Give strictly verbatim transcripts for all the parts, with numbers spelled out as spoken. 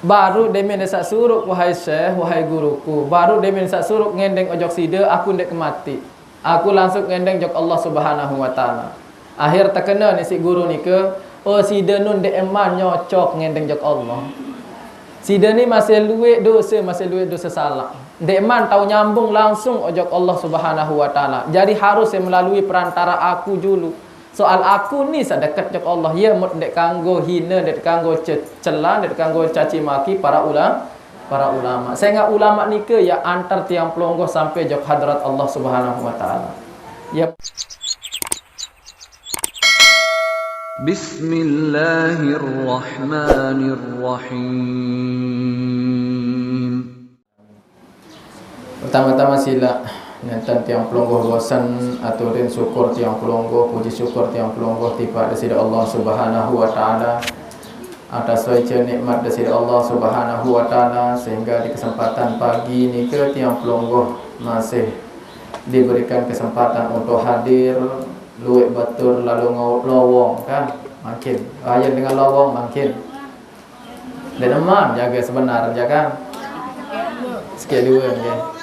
Baru demen saq suruq, wahai syekh, wahai guruku, baru demen saq suruq ngendeng ojok side, aku ndeq kemati. Aku langsung ngendeng jok Allah Subhanahu wa Ta'ala. Akhir tekene ni siq guru nike, oh, side nun ndeqman nyocok ngendeng jok Allah. Side ni masih lueq dose, masih lueq dose salaq. Ndeqman tao nyambung langsung ojok Allah Subhanahu wa Ta'ala. Jadi harus melalui perantara aku julu. Soal aku ni saq deket jok Allah, ye mut ndeq kanggo hine, ndeq kanggo ce-, cela, ndeq kanggo caci maki para ula-, para ulama. Sehingga ulama nike ye antar tiang pelungguh sampai jok hadrat Allah Subhanahu wa Ta'ala. Ye. Bismillahirrahmanirrahim. Pertama-tama silaq nenten tiang pelungguh bosan aturin syukur tiang pelungguh, puji syukur tiang pelungguh tipaq Deside Allah Subhanahu wa Ta'ala atas waice nikmat Deside Allah Subhanahu wa Ta'ala, sehingga di kesempatan pagi nike tiang pelungguh masih diberikan kesempatan untuk hadir, lueq batur lalu ngo-, lowong, kan? Mangkin. Ayen dengan lowong, mangkin. Ndeqman jage sebenar, jakan. Sekeq due, nggih.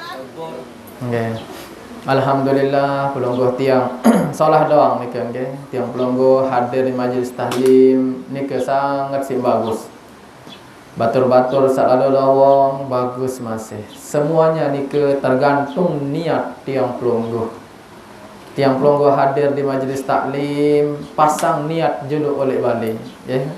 Nggih. Alhamdulillah, pelungguh tiang solah doang nike, nggih. Tiang pelungguh hadir di majelis taklim nike sanget siq bagus. Batur-batur saq lalo lowong, bagus masih. Semuanya nike tergantung niat tiang pelungguh. Tiang pelungguh hadir di majelis taklim, pasang niat julu uleq bale, nggih.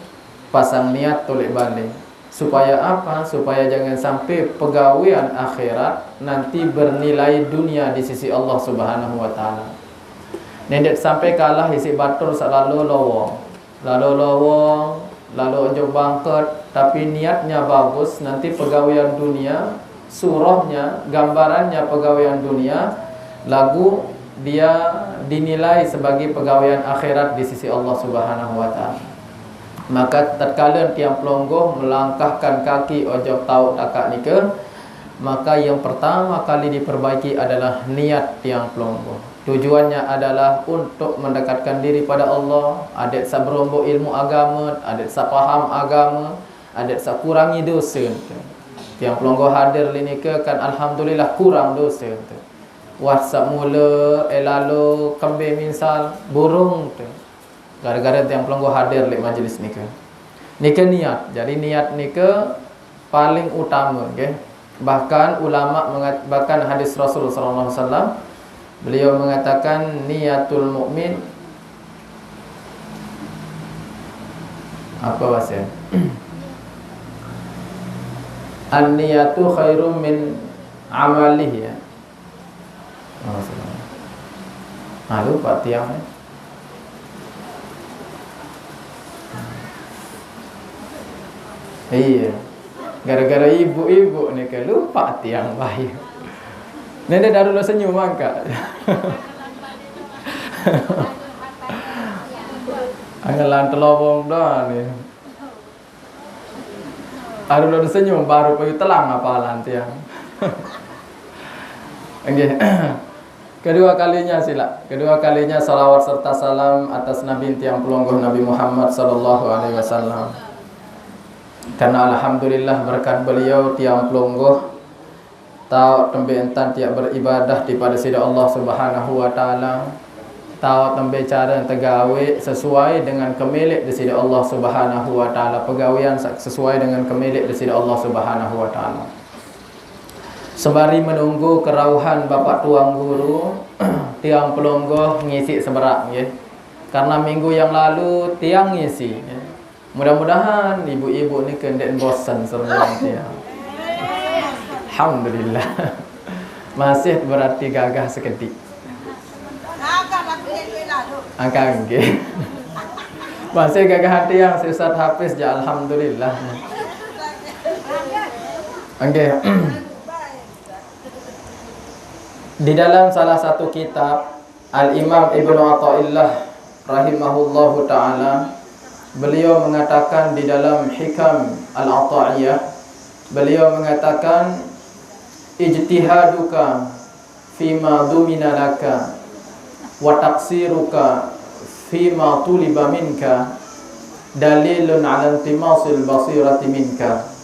Pasang niat uleq bale. Supaya apa? Supaya jangan sampai pegawean akhirat nanti bernilai dunia di sisi Allah Subhanahu wa Ta'ala. Ndeq sampai kalah isiq batur saq lalo lowong. Lalo lowong, lalo ojok bangket, tapi niatnya bagus, nanti pegawean dunia, surahnya, gambarannya pegawean dunia, laguq dia dinilai sebagai pegawean akhirat di sisi Allah Subhanahu wa Ta'ala. Maka tatkala tiang pelungguh melangkahkan kaki ojok taoq takaq nike, maka yang pertama kali diperbaiki adalah niat tiang pelungguh. Tujuannya adalah untuk mendekatkan diri pada Allah, adeq saq beromboq ilmu agame, adeq saq paham agame, adeq saq kurangi dose. Tiang pelungguh hadir leq nike kan alhamdulillah kurang dose. Wah saq mule, eh, lalo, kembe misal, burung. Gara-gara tiang pelungguh hadir leq majelis nike. Nike niat. Jadi niat nike paling utama, nggih. Bahkan ulama mengat-, bahkan hadis Rasul sallallahu alaihi wasallam, beliau mengatakan, "Niatul mukmin," apa bahasa? "An-niyatu khairum min amalih," ya. Oh, salah. Ah, lupa tiang, eh. Iya. Gara-gara ibu-ibu nike lupa tiang bae. Nende daru lo senyum angkat. Angelan telobong doang ni. Aduh, lo senyum, baru payu telang apalan tiang. Nggih. Kedua kalinya silaq. Kedua kalinya salawat serta salam atas Nabi tiang pelungguh Nabi Muhammad sallallahu alaihi wasallam. Karena alhamdulillah berkat beliau tiang pelungguh taoq tembe entan tiang beribadah tipaq Deside Allah Subhanahu wa Ta'ala. Taoq tembe care tegawe sesuai dengan kemeleq Deside Allah Subhanahu wa Ta'ala. Pegawean saq sesuai dengan kemeleq Deside Allah Subhanahu wa Ta'ala. Sembari menunggu kerauhan Bapak Tuan Guru, tiang pelungguh ngisiq seberaq, nggih. Karena minggu yang lalu tiang ngisi, nggih. Mudah-mudahan ibu-ibu nike ndeq bosen serendeq tiang. Alhamdulillah. Masih berarti gagah sekediq. Angkat nggih. Masih gagah ati yang si Ustaz Hafiz ja, alhamdulillah. Nggih. Di dalam salah satu kitab, Al-Imam Ibnu Athaillah rahimahullahu ta'ala, beliau mengatakan di dalam Hikam Al-Athaiyah, beliau mengatakan, "Ijtihaduka fima dumina laka wa taqsiruka fima tuliba minka dalilun ala intimasil basirati minka."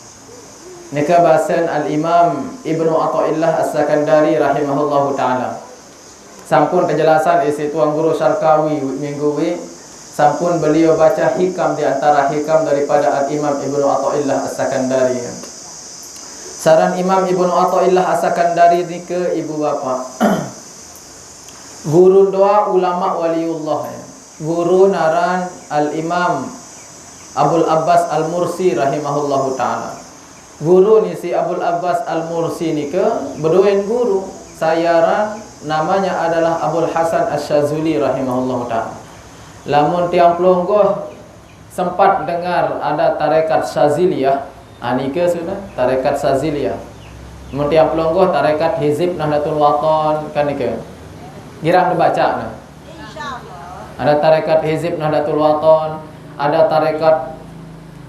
Nika basen Al-Imam Ibnu Athaillah As-Sakandari rahimahullahu taala. Sampun kejelasan isi Tuan Guru Syarkawi minggu wi, sampun beliau baca hikam di antara hikam daripada Al-Imam Ibnu Athaillah As-Sakandari. Saran Imam Ibnu Athaillah As-Sakandari nika, ibu bapa, guru doa ulama waliullah, ya. Guru naran Al-Imam Abul Abbas Al-Mursi rahimahullahu taala. Guru ni si Abul Abbas Al-Mursi nika beduen guru, sayaran namanya adalah Abul Hasan Asy-Syazuli rahimahullahu taala. Lamun tiang pelungguh sempat dengar ada tarekat Syaziliyah, ha, nika sudah, tarekat Syaziliyah. Mun tiang pelungguh tarekat Hizib Nahdlatul Watan, kan nika. Girang dibaca nah. Ada tarekat Hizib Nahdlatul Watan, ada tarekat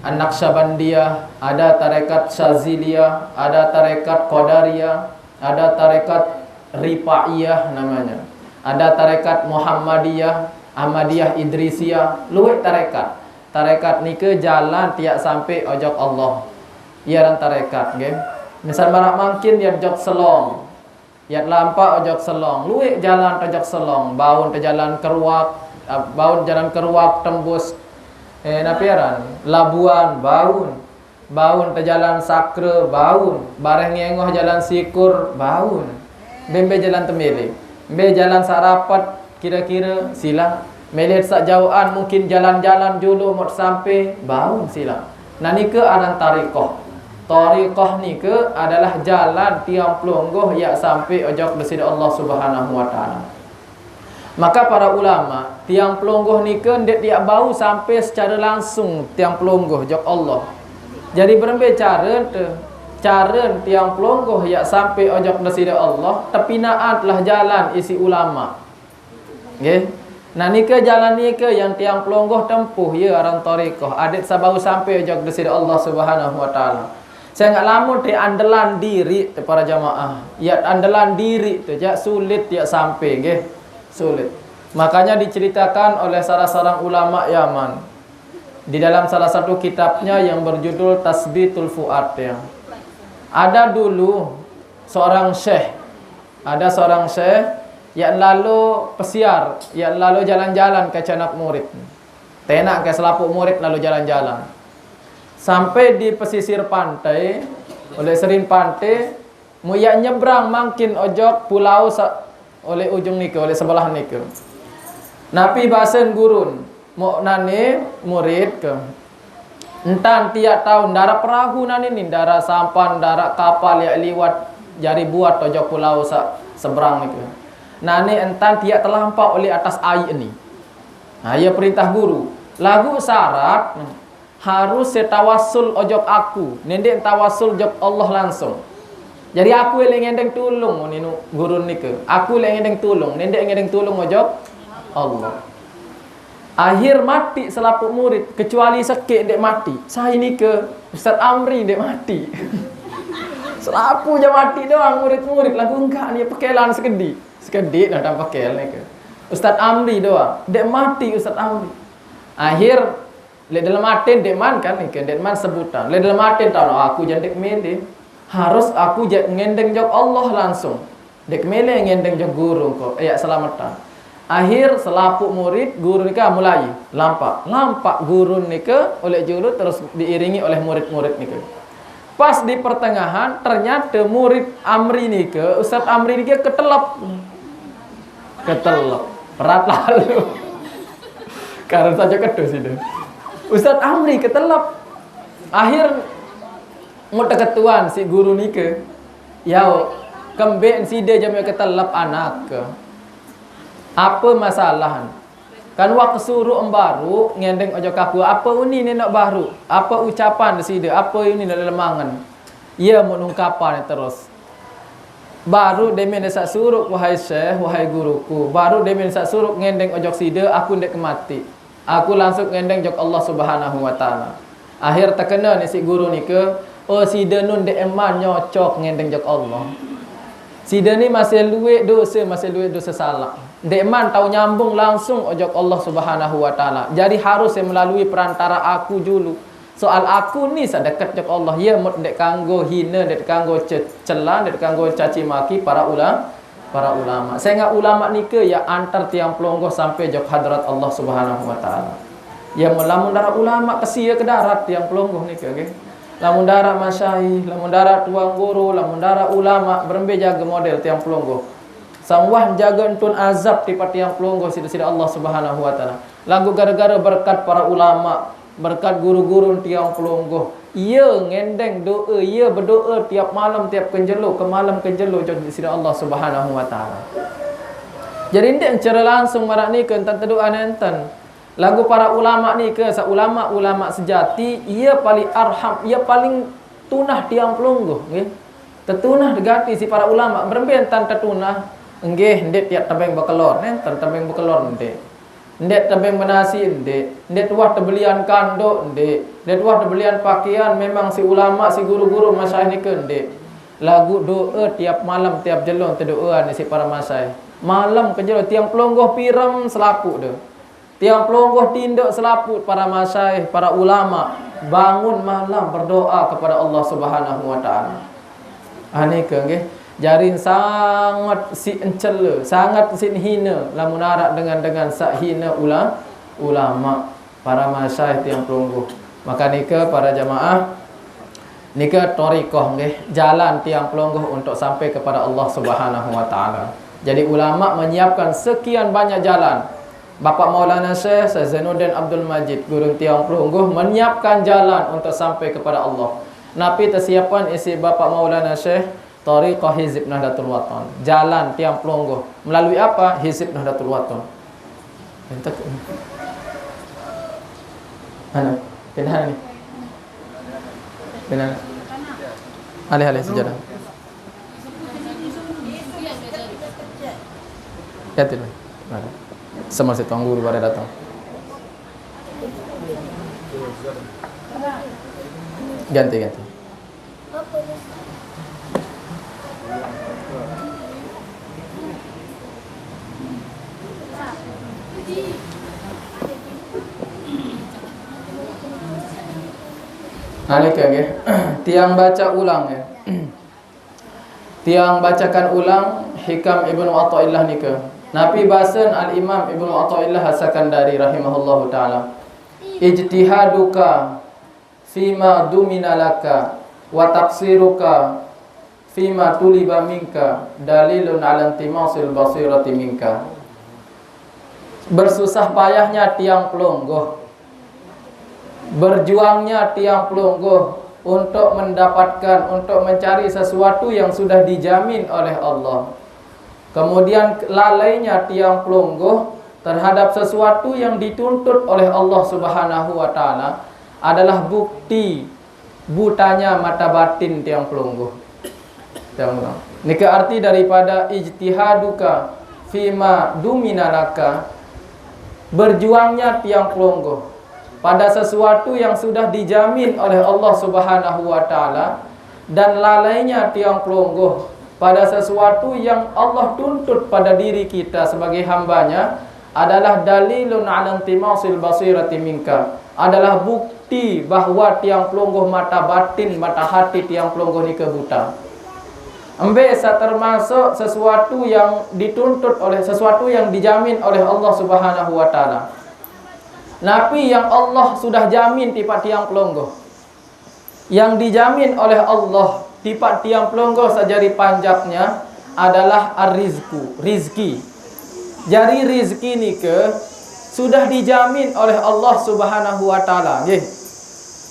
An-Naqsyabandiyah, ada tarekat Syaziliyah, ada tarekat Qadariyah, ada tarekat Rifaiyah namanya. Ada tarekat Muhammadiyah, Ahmadiyah Idrisiyah, luwih tarekat. Tarekat nika jalan tiak sampai ojok Allah. Iya aran tarekat, nggih. Misal marak mangkin ya ojok Selong. Ya lampak ojok Selong, luwih jalan ojok Selong, baun te jalan Keruak, ah, baun jalan Keruak tembus, eh, napi aran? Labuan, baun. Baun te jalan Sakra, baun. Bareh ngengoh jalan Sikur, baun. Be mbe jalan temele. Mbe jalan sak rapet, kira-kira, sila. Mele sak jauhan, mungkin jalan-jalan julu mot sampai, baun, sila. Nah, nika aran tariqah. Tariqah nika adalah jalan tiang pelungguh yak sampai ojok Desida Allah Subhanahu wa Taala. Maka para ulama, tiang pelungguh nika ndeq tiak bau sampai secara langsung tiang pelungguh jok Allah. Jadi berembe cara te? Cara tiang pelungguh yak sampai ojok Desida Allah, tepinaan telah jalan isi ulama. Nggih. Nah, nika jalan nika yang tiang pelungguh tempuh, ya, aran tariqah. Adeq sabau sampai ojok Desida Allah Subhanahu wa Taala. Sengaq lamun te andelan diri te para jamaah. Ya, andelan diri te jak sulit ya sampai, nggih. Sulit. Makanya diceritakan oleh salah seorang ulama Yaman di dalam salah satu kitabnya yang berjudul Tasbitul Fuad, ya. Ada dulu seorang syekh, ada seorang syekh yang lalu pesiar, yang lalu jalan-jalan ke canak murid. Tenak ke selapuq murid lalu jalan-jalan. Sampai di pesisir pantai, oleh serin pantai, mu yak nyebrang mangkin ojok pulau sa-, oleh ujung nike, oleh sebelah nike. Napi basen gurun, mok nane murid ke. Entan tiap taun dara perahu nane ni, dara sampan, dara kapal yak liwat jari buat ojok pulau sa-, seberang nike. Nane entan tiap telampau oleh atas aiq ni. Nah, iya perintah guru. Laguq syarat, harus se tawassul ojok aku, nendeq tawassul jok Allah langsung. Jadi aku leq ngendeng tulung, ninu gurun nike. Aku leq ngendeng tulung, nendeq ngendeng tulung ojok Allah. Akhir mati selapuq murid, kecuali sekeq ndeq mati. Sai nike? Ustaz Amri ndeq mati. Selapuq jaq mati doang murid-murid, laguq enggak ni pekelan sekediq. Sekediq nah dang pekel nike. Ustaz Amri doang, ndeq mati Ustaz Amri. Akhir, leq dalem aten ndeqman kan, nike, ndeqman sebutan. Leq dalem aten tao, "Oh, aku jaq ndeq mele. Harus aku jaq ngendeng jok Allah langsung. Ndeq mele ngendeng jok guru ko, yak selametan." Akhir selapuq murid guru nike mulai lampaq. Lampaq guru nike oleh julu terus diiringi oleh murid-murid nike. Pas di pertengahan, ternyata murid Amri nike, Ustaz Amri nike ketelep. Ketelep. Berat lalu. Karena saja kedus itu. Ustaz Amri ketelep. Akhir mau teketuan si guru nike. Yau, kembeq side jame ketelep anak ke? Apa masalah? Kan wak kesuruq embaru ngendeng ojok aku. Apa uni ni nak baru? Apa ucapan side? Apa uni nak lemangen? Iya mau nungkapan terus. Baru demen saq suruq, wahai syekh, wahai guruku. Baru demen saq suruq ngendeng ojok side, aku ndeq kemati. Aku langsung ngendeng jok Allah Subhanahu wa Taala. Akhir tekene ni siq guru nike, "Oh, side nun ndeqman nyocok ngendeng jok Allah. Side ni masih lueq dose, masih lueq dose salaq. Ndeqman tau nyambung langsung ojok Allah Subhanahu wa Taala. Jari harus melalui perantara aku julu." Soal aku ni saq deket jok Allah, ye mut ndeq kanggo hine, ndeq kanggo ce-, cela, ndeq kanggo caci maki para ula-, para ulama. Sengaq ulama nike ye antar tiang pelungguh sampai jok hadrat Allah Subhanahu wa Ta'ala. Ye mut lamun daraq ulama kesie ke darat tiang pelungguh nike, nggih. Lamun daraq masyaih, lamun daraq tuang guru, lamun daraq ulama, berembe jage model tiang pelungguh. Sang wah jage entun azab tipaq tiang pelungguh side-side Allah Subhanahu wa Ta'ala. Laguq gare-gare berkat para ulama, berkat guru-guru tiang pelungguh, ie ngendeng doe, ie bedoe tiap malem, tiap kenjelo, kemalem kenjelo jok side Allah Subhanahu wa Ta'ala. Jari ndeq ncere langsung maraq nike, entan tedoa nenten. Laguq para ulama nike, saq ulama-ulama sejati, ie paling arham, ie paling tunah tiang pelungguh, nggih. Tetunah tegati siq para ulama, berembe entan tetunah, nggih, ndeq tiap tebeng bekelor, nenten tebeng bekelor ndeq. Ndeq tebeng benasi ndeq, ndeq tuah tebelian kandoq ndeq, ndeq tuah tebelian pakian, memang siq ulama, siq guru-guru, masyaih nike ndeq. Laguq doe tiap malem, tiap jelo tedoean siq para masyaih. Malem ke jelo tiang pelungguh pirem selapuq de. Tiang pelungguh tindoq selapuq para masyaih, para ulama, bangun malam berdoa kepada Allah Subhanahu wa Ta'ala. Ah, nike nggih, jari sanget siq encele, sanget siq hine lamun araq dengan-dengan saq hine ula-, ulama, para masyaih tiang pelungguh. Maka nike para jamaah, nike thariqah nggih, jalan tiang pelungguh untuk sampai kepada Allah Subhanahu wa Ta'ala. Jadi ulama menyiapkan sekian banyak jalan. Bapak Maulana Syekh, Syekh Zainuddin Abdul Majid, guru tiang pelungguh, menyiapkan jalan untuk sampai kepada Allah. Napi tesiapan isiq Bapak Maulana Syekh? Thariqah Hizib Nahdlatul Watan. Jalan tiang pelungguh. Melalui apa? Hizib Nahdlatul Watan. Entek. Mana? Pindah ni. Pindah. Alih-alih sejadah. Lihat ini. Mana? Sama si Tuan Guru baru datang. Ganti, ganti. Nah, nike nggih. Tiang baca ulang, ya. Tiang bacakan ulang hikam Ibnu Athaillah nike. Napi basen Al-Imam Ibnu Athaillah As-Sakandari rahimahullahu ta'ala. Ijtihaduka fima dumina laka wa taqsiruka fima tuliba minka dalilun ala intimasil basirati minka. Bersusah payahnya tiang pelungguh, berjuangnya tiang pelungguh untuk mendapatkan, untuk mencari sesuatu yang sudah dijamin oleh Allah. Kemudian lalainya tiang pelungguh terhadap sesuatu yang dituntut oleh Allah Subhanahu wa Ta'ala adalah bukti butanya mata batin tiang pelungguh. Tiang pelungguh. Nike arti daripada ijtihaduka fima dumina laka, berjuangnya tiang pelungguh pada sesuatu yang sudah dijamin oleh Allah Subhanahu wa Ta'ala, dan lalainya tiang pelungguh pada sesuatu yang Allah tuntut pada diri kita sebagai hambanya adalah dalilun ala intimasil basirati minka, adalah bukti bahwa tiang pelungguh mata batin, mata hati tiang pelungguh nike buta. Embe saq termasuk sesuatu yang dituntut oleh, sesuatu yang dijamin oleh Allah Subhanahu wa Ta'ala. Napi yang Allah sudah jamin tipaq tiang pelungguh? Yang dijamin oleh Allah tipaq tiang pelungguh saq jari panjapnya adalah ar-rizqu, rizki. Jari rizki nike sudah dijamin oleh Allah Subhanahu wa Ta'ala, nggih.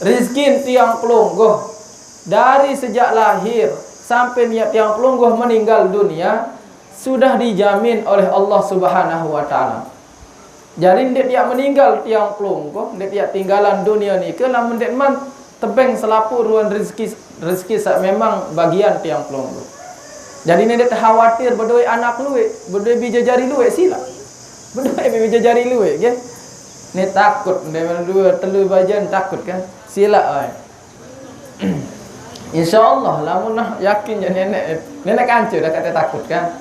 Rizki tiang pelungguh dari sejak lahir sampai niat tiang pelungguh meninggal dunia sudah dijamin oleh Allah Subhanahu wa Ta'ala. Jari ndeq piaq meninggal tiang pelungguh, ndeq piaq tinggalan dunie nike lamun ndeqman tebeng selapuq ruen rezeki, rezeki saq memang bagian tiang pelungguh. Jari ndeq khawatir bedoe anak lueq, bedoe bije jari lueq, silaq. Bedoe bije jari lueq, nggih. Ne takut, ndeq due telu bajen takut kan. Silaq wae. Insyaallah, lamun nah yakin jaq nenek, nenek kance dah kate takut kan.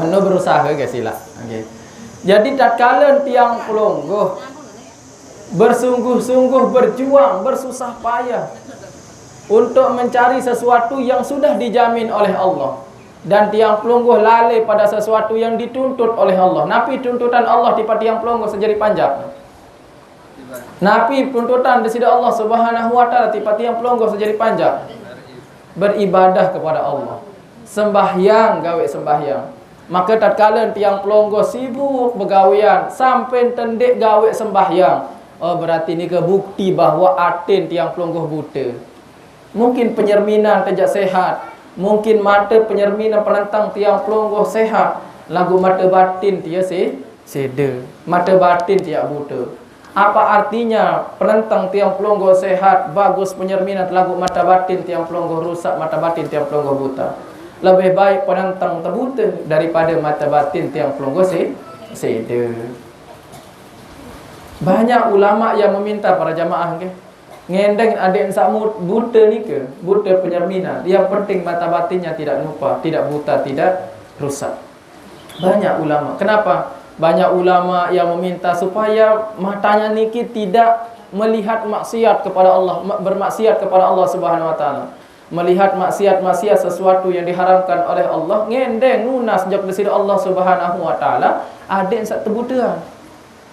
Meno berusaha ge silaq. Nggih. Jadi tatkala tiang pelungguh, Bersungguh-sungguh berjuang, bersusah payah untuk mencari sesuatu yang sudah dijamin oleh Allah. Dan tiang pelungguh lalai pada sesuatu yang dituntut oleh Allah. Napi tuntutan Allah tipa tiang pelungguh sejari panjak? Napi tuntutan Desida Allah Subhanahu wa Taala tipa tiang pelungguh sejari panjak? Beribadah kepada Allah. Sembahyang, gawe sembahyang. Maka tatkala tiang pelungguh sibuk begawean sampai tendek gawe sembahyang, oh, berarti nika bukti bahwa atin tiang pelungguh buta. Mungkin penyerminan tejak sehat, mungkin mata penyerminan penentang tiang pelungguh sehat, lagu mata batin tia se-, seda, mata batin tia buta. Apa artinya penentang tiang pelungguh sehat, bagus penyerminan, lagu mata batin tiang pelungguh rusak, mata batin tiang pelungguh buta? Lebih baik penentang tebuta daripada mata batin tiang pelungguh se-, seda. Banyak ulama yang meminta para jamaah ke, ngendeng adik ensak mu-, buta nika, buta penyerminan. Yang penting mata batinnya tidak nupa, tidak buta, tidak rusak. Banyak ulama. Kenapa? Banyak ulama yang meminta supaya matanya niki tidak melihat maksiat kepada Allah, ma-, bermaksiat kepada Allah Subhanahu wa Taala. Melihat maksiat-maksiat, sesuatu yang diharamkan oleh Allah, ngendeng nunas jak Desida Allah Subhanahu wa Taala, adik ensak tebuta.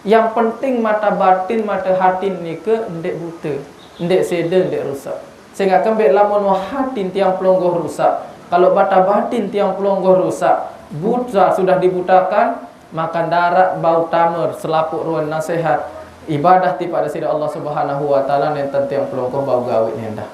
Yang penting mata batin, mata hatin nika ndek buta, ndek seda, ndek rusak. Sehingga kembek lamun wah hatin tiang pelungguh rusak, kalau mata batin tiang pelungguh rusak, buta sudah dibutakan, maka darat bau tamer selapuk ruan nasihat ibadah tipa Desida Allah Subhanahu wa Taala nenten tiang pelungguh bau gawe nendah.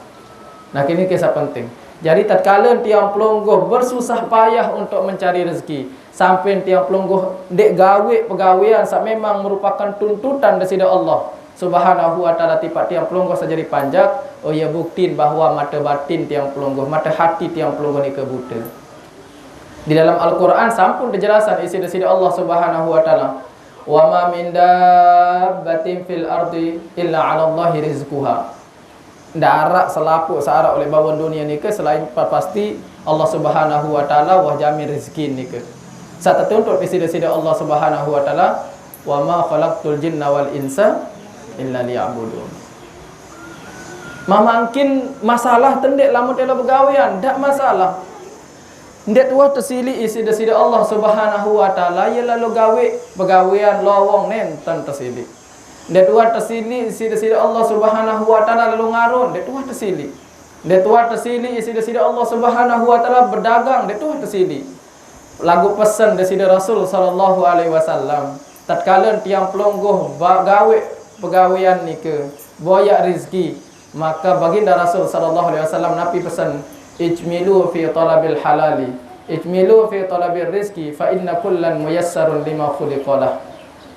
Nah, kini kisah penting. Jadi, tatkala tiang pelungguh bersusah payah untuk mencari rezeki, sampai tiang pelungguh dek gawe pegawean sak memang merupakan tuntutan Desida Allah Subhanahu wa Taala tipa tiang pelungguh sejari panjak, oh, iya buktin bahwa mata batin tiang pelungguh, mata hati tiang pelungguh nika buta. Di dalam Al-Quran sampun dijelasan isi Desida Allah Subhanahu wa Taala, "Wa ma min dabbatin fil ardi illa 'ala Allahi rizquha." Darat selapuk searak oleh bawah dunia nika selain pa-, pasti Allah Subhanahu wa Taala wah jamin rezeki nika. Sak tetuntut isi Desida Allah Subhanahu wa Taala, "Wa ma khalaqtul jinna wal insa illa liya'budun." Mamangkin masalah tendek lamun telo begawean, ndak masalah. Ndak tuah tesili isi Desida Allah Subhanahu wa Taala, ya lalu gawe pegawean lowong nenten tesili. Ndak tuah tesili isi Desida Allah Subhanahu wa Taala lalu ngarun, ndak tuah tesili. Ndak tuah tesili isi Desida Allah Subhanahu wa Taala bedagang, ndak tuah tesili. Lagu pesan Desida Rasul sallallahu alaihi wasallam, tatkala tiang pelungguh ba-, gawe pegawean nika, boyak rezeki, maka Baginda Rasul sallallahu alaihi wasallam napi pesan, "Ijmilu fi talabil halali, ijmilu fi talabir rizki, fa inna kullan muyassarun lima khuliqalah."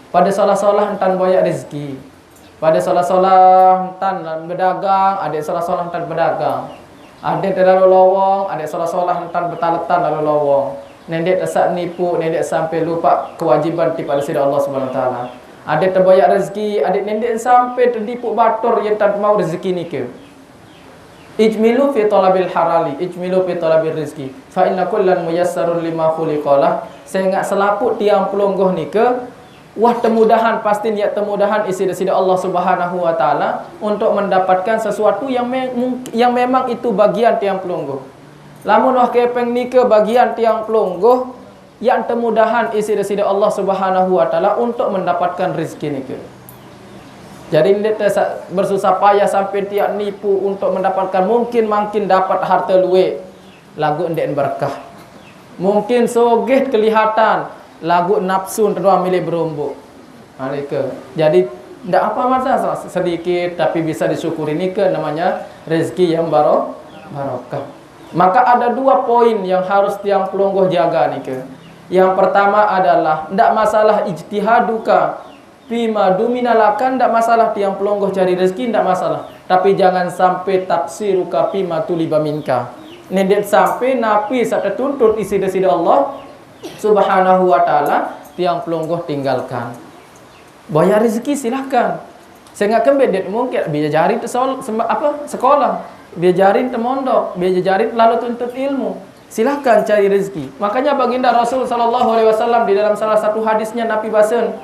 Pada salah-salah entan boyak rezeki. Pada salah-salah entan bedagang, adik salah-salah entan bedagang. Adik terlalu lowong, adik salah-salah entan betaletan lalu lowong. Nendek tesak nipu, nendek sampai lupa kewajiban tipa Desida Allah Subhanahu wa Taala. Adik terboyak rezeki, adik nendek sampai tertipu batur yang tak mau rezeki nika. Ijmilu fi talabil harali, ijmilu fi talabil rizki. Fa inna kullan muyassarun lima khuliqalah. Sehingga selaput tiang pelungguh nika, wah temudahan, pasti niat temudahan isi Desida Allah Subhanahu wa Taala untuk mendapatkan sesuatu yang me-, mung-, yang memang itu bagian tiang pelungguh. Lamun wah kepeng nika bagian tiang pelungguh, yang temudahan isi Desida Allah Subhanahu wa Taala untuk mendapatkan rezeki nika. Jadi ndak tesa-, bersusah payah sampai tiap nipu untuk mendapatkan, mungkin makin dapat harta luwe, lagu ndak berkah. Mungkin sogeh kelihatan, lagu nafsu terus milih berombok. Ha, nika. Jadi ndak apa masalah, sedikit tapi bisa disyukuri, nika namanya rezeki yang baro-, barokah. Maka ada dua poin yang harus tiang pelungguh jaga nika. Yang pertama adalah ndak masalah ijtihaduka fima dumina laka, ndak masalah tiang pelungguh cari rezeki, ndak masalah. Tapi jangan sampai taksiruka fima tuliba minka. Ndak sampai napi sak tetuntut isi Desida Allah Subhanahu wa Taala tiang pelungguh tinggalkan. Boyak rezeki, silahkan. Sehingga kembek ndak mungkin, biar jari tesol-, semba-, apa, sekolah, biar jari temondok, biar jari lalu tuntut ilmu. Silahkan cari rezeki. Makanya Baginda Rasul sallallahu alaihi wasallam di dalam salah satu hadisnya napi basen,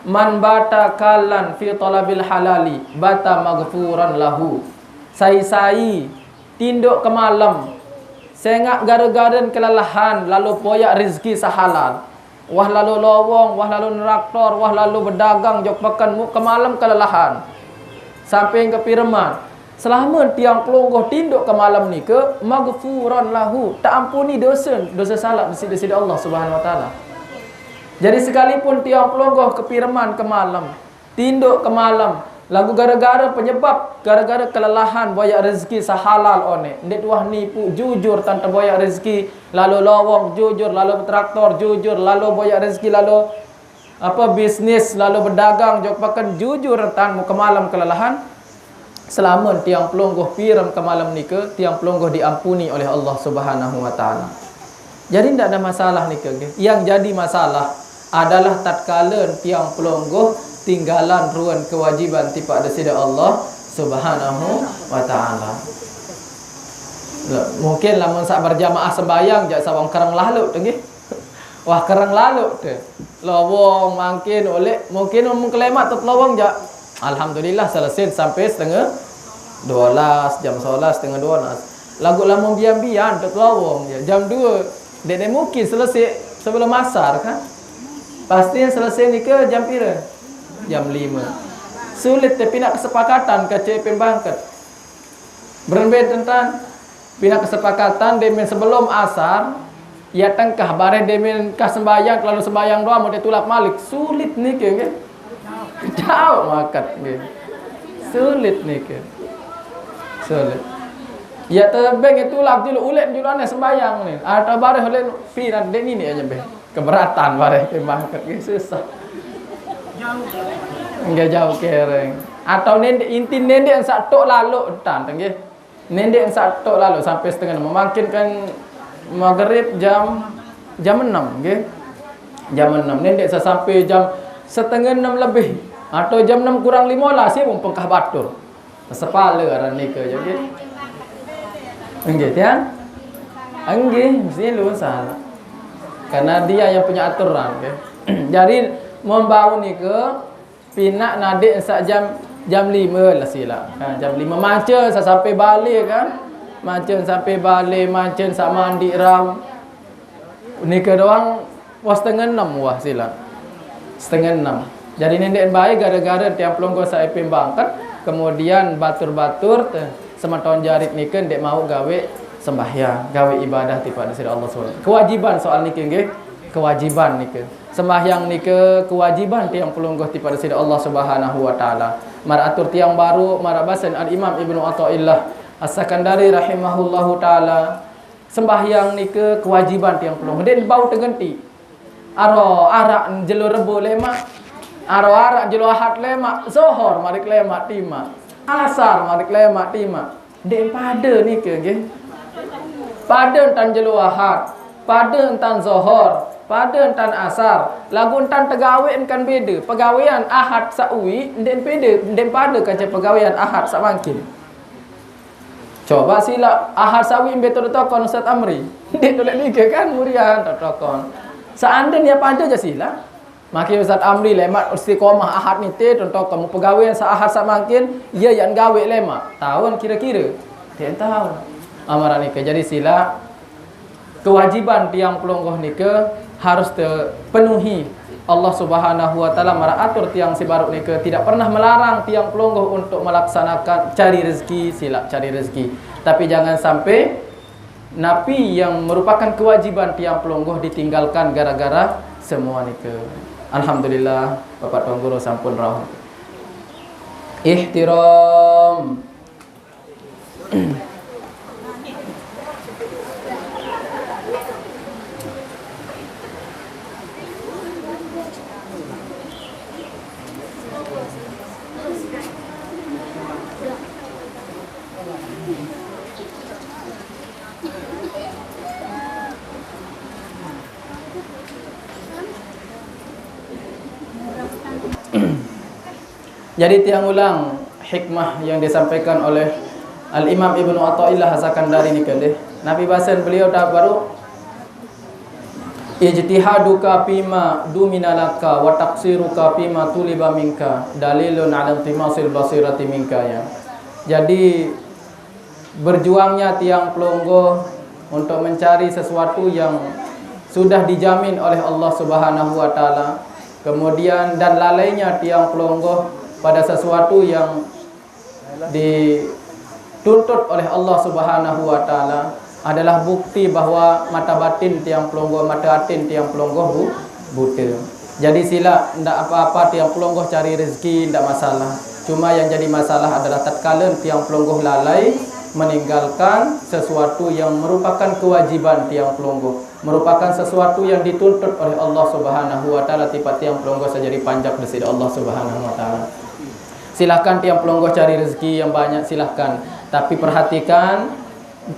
Man bata kallan fi talabil halali bata maghfuran lahu. Sai-sai tinduk kemalem, sengaq gare-garen kelelahan lalo boyaq rezeki saq halal. Wah lalo lowong, wah lalo neraktor, wah lalo bedagang jok peken, muq kemalem kelelahan. Sampe kepireman, selame tiang pelungguh tinduk kemalem nike, maghfuran lahu, teampuni dose, dose salaq siq Deside Allah Subhanahu wa Ta'ala. Jari, sekalipun tiang pelungguh kepireman kemalem, tinduk kemalem, laguq gare-gare penyebab, gare-gare kelelahan boyaq rezeki saq halal one, ndeq tuah nipu, jujur tan teboyaq rezeki, lalo lowong, jujur, lalo traktor, jujur, lalo boyaq rezeki, lalo, ape, bisnis, lalo bedagang, jok peken, jujur tan muq kemalem kelelahan. Selamen tiang pelungguh pirem kemalem nike, tiang pelungguh diampuni oleh Allah Subhanahu wa Ta'ala. Jadi, ndak ada masalah nike, nggih. Yang jadi masalah adalah tatkala tiang pelungguh tinggalan ruen kewajiban tipaq Deside Allah Subhanahu wa Ta'ala. Loh, mungkin lamun saq berjamaah sembahyang, jaq sawang kereng lalo, nggih. Wah, kereng lalo, deh. Lowong mangkin uleq, mungkin mun kelemaq tet lowong jaq. Alhamdulillah, selese sampai setengah dua belas, jam sebelas, setengah dua belas. Laguq lamun bian-bian tet lowong, ya, jam dua. Ndeqne mungkin selese sebelum asar, kan? Pasti selese nike jam pire? Jam lime. Sulit te pinaq kesepakatan kance pembangket. Berembe tentang pinaq kesepakatan demen sebelum asar, ya tengkah bareh demen kah sembahyang, kelalu sembahyang doang, mau ditulak malik. Sulit nike, nggih. Jauh maket, nggih. Sulit nike. Sulit. Ya tebeng tulak julu, uleq julu aneh sembahyang ni. Atau bareh uleq piran, dek nini aja, beh. Keberatan bareh ke mangket, nggih, susah. Nggih, jauh kereng. Atau nende, inti nende saq tok lalo entan, nggih. Nende saq tok lalo sampai setengah enam. Mangkin kan maghrib jam, jam enam, nggih. Jam enam. Nende saq sampai jam setengah enam lebih. Atau jam enam kurang lima belas, ya, mumpung kah batur. Sepale aran nike, jadi. Enggih, tiang? Enggih, mesti lu salah. Karena dia yang punya aturan, nggih. Jadi, membau nike, pinaq nadeq saq jam, jam lime lah silaq. Ha, jam lime mancen saq sampai bale, kan. Mancen sampai bale, mancen saq mandi rau. Nike doang, wah, setengah enam, wah, silaq. Setengah enam. Jadi, ndeqn bae gara-gara tiang pelungguh saq epin bangket, kemudian batur-batur te, semeton jarit nike ndeq mauq gawe sembahyang, gawe ibadah tipaq Deside Allah Subhanahu. Kewajiban soal nike, nggih. Kewajiban nike. Sembahyang nike kewajiban tiang pelungguh tipaq Deside Allah Subhanahu wa Ta'ala. Maraq atur tiang baruq, maraq basen Al-Imam Ibnu Athaillah As-Sakandari rahimahullahu ta'ala, sembahyang nike kewajiban tiang pelungguh. Ndeqn bau tegenti. Aro araq jelo Rebo lemaq. Aro araq jelo Ahad lemaq. Zohor madeq lemaq timaq. Asar madeq lemaq timaq. Ndeqn pade nike, nggih. Pade entan jelo Ahad. Pade entan Zohor. Pade entan Asar. Laguq entan tegawe engkan bede. Pegawean Ahad saq uiq ndeqn pede, ndeqn pade kance pegawean Ahad saq mangkin. Coba silaq Ahad saq uiq mbe tokon Ustaz Amri. Ndeq tolek nike, kan, murian tokon. Seandainya pade jaq silaq. Mangkin Ustaz Amri lemaq istiqomah Ahad nite tokon, pegawean saq Ahad saq mangkin, ye yaq gawe lemaq. Taun kire-kire? Ndeq taun. Amaraq nike. Jadi silaq kewajiban tiang pelungguh nike harus tepenuhi. Allah Subhanahu wa Ta'ala maraq atur tiang sibaruq nike tidak pernah melarang tiang pelungguh untuk melaksanakan cari rezeki, silaq cari rezeki. Tapi jangan sampai napi yang merupakan kewajiban tiang pelungguh ditinggalkan gara-gara semua nike. Alhamdulillah, Bapak Tuan Guru sampun rauh. Ihtiram. Jadi, tiang ulang hikmah yang disampaikan oleh Al-Imam Ibnu Athaillah As-Sakandari nike, nggih. Napi basen beliau dawuh baruq, Ijtihaduka fima dumina laka wa taqsiruka fima tuliba minka dalilun ala intimasil basirati minka, ya. Jadi, berjuangnya tiang pelungguh untuk mencari sesuatu yang sudah dijamin oleh Allah Subhanahu wa Ta'ala, kemudian dan lalainya tiang pelungguh pada sesuatu yang dituntut oleh Allah Subhanahu wa Ta'ala adalah bukti bahwa mata batin tiang pelungguh, mata atin tiang pelungguh bu, buta. Jadi sila, ndak apa-apa tiang pelungguh cari rezeki, ndak masalah. Cuma yang jadi masalah adalah tatkala tiang pelungguh lalai meninggalkan sesuatu yang merupakan kewajiban tiang pelungguh, merupakan sesuatu yang dituntut oleh Allah Subhanahu wa Ta'ala, tipat tiang pelungguh saja dipanjak di sisi Allah Subhanahu wa Ta'ala. Silahkan tiang pelungguh cari rezeki yang banyak, silahkan. Tapi perhatikan,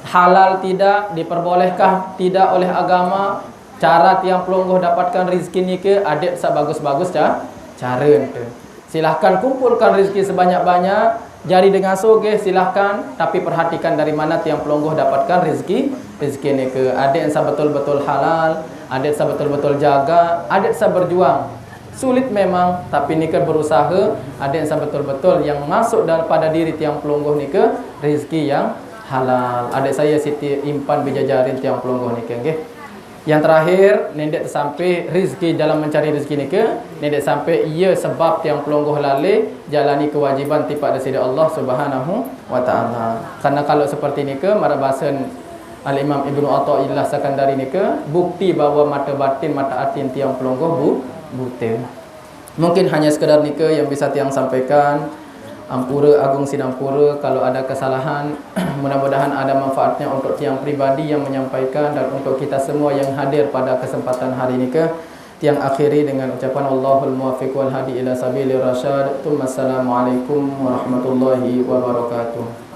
halal tidak, diperbolehkah tidak oleh agama, cara tiang pelungguh dapatkan rezeki nika, adat sabagus-bagus ca, cara nika. Silahkan kumpulkan rezeki sebanyak-banyak, jadi dengan sugih, silahkan, tapi perhatikan dari mana tiang pelungguh dapatkan rezeki, rezeki nika. Adat yang sabetul-betul halal, adat sabetul-betul jaga, adat saberjuang. Sulit memang, tapi nika berusaha, adat yang sabetul-betul yang masuk daripada diri tiang pelungguh nika, rezeki yang halal. Adik saya Siti Impan Bijajarin tiang pelungguh nika, nggih. Yang terakhir, nendek tersampai rezeki dalam mencari rezeki nika, nendek sampai iya sebab tiang pelungguh lalai jalani kewajiban tipat dari sisi Allah Subhanahu wa Ta'ala. Karena kalau seperti nika, marah bahasan Al-Imam Ibnu Athaillah Sakandari nika, bukti bahwa mata batin, mata atin tiang pelungguh bu, buta. Mungkin hanya sekadar nika yang bisa tiang sampaikan. Ampura agung sinampura kalau ada kesalahan. Mudah-mudahan ada manfaatnya untuk tiang pribadi yang menyampaikan dan untuk kita semua yang hadir pada kesempatan hari nika. Tiang akhiri dengan ucapan, "Wallahul muwaffiq wal hadi ila sabilir rasyad." Tsumma assalamualaikum warahmatullahi wabarakatuh.